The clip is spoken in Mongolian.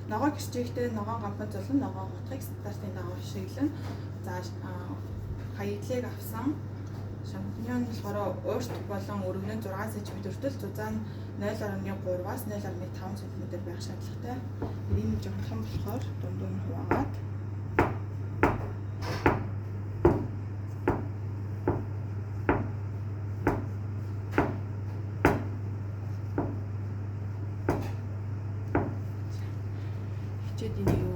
Ногоо гэрчээхтэй ногоон гампан зулан ногоон хутгийг стандартын дагуу ашиглана. За, хаяглыг авсан шампиньон болохоор урт болон өргөнөө 6 см хүртэл, зузаан 0.3-аас 0.5 см байх шаардлагатай. Энэ жоохон том болохоор дундуур нь хуваагаад хичээд энийг